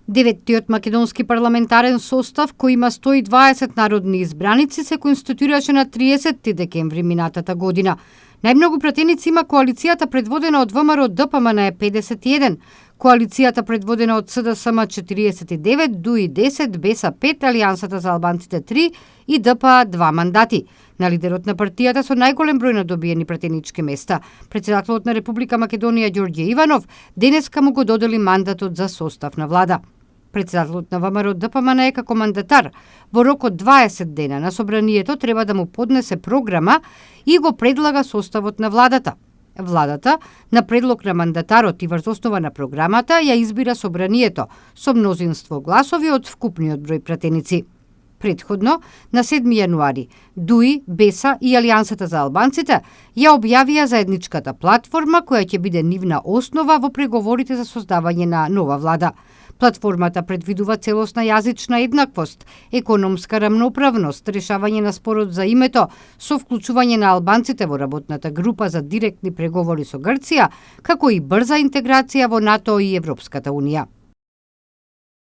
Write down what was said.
Деветиот македонски парламентарен состав, кој има 120 народни избраници, се конституираше на 30 декември минатата година. Најмногу пратеници има коалицијата предводена од ВМРО ДПМН 51, коалицијата предводена од СДСМ 49, ДУИ 10, БЕСА 5, Алијансата за албанците 3 и ДПА 2 мандати. На лидерот на партијата со најголем број на добиени пратенички места, председателот на Република Македонија Ѓорѓе Иванов, денеска му го додели мандатот за состав на влада. Председателот на ВМРО ДПМН како мандатар во рок од 20 дена на собранието треба да му поднесе програма и го предлага составот на владата. Владата, на предлог на мандатарот и врз основа на програмата, ја избира собранието со мнозинство гласови од вкупниот број пратеници. Предходно, на 7 јануари, ДУИ, БЕСА и Алијансата за албанците ја објавија заедничката платформа која ќе биде нивна основа во преговорите за создавање на нова влада. Платформата предвидува целосна јазична еднаквост, економска рамноправност, решавање на спорот за името со вклучување на албанците во работната група за директни преговори со Грција, како и брза интеграција во НАТО и Европската Унија.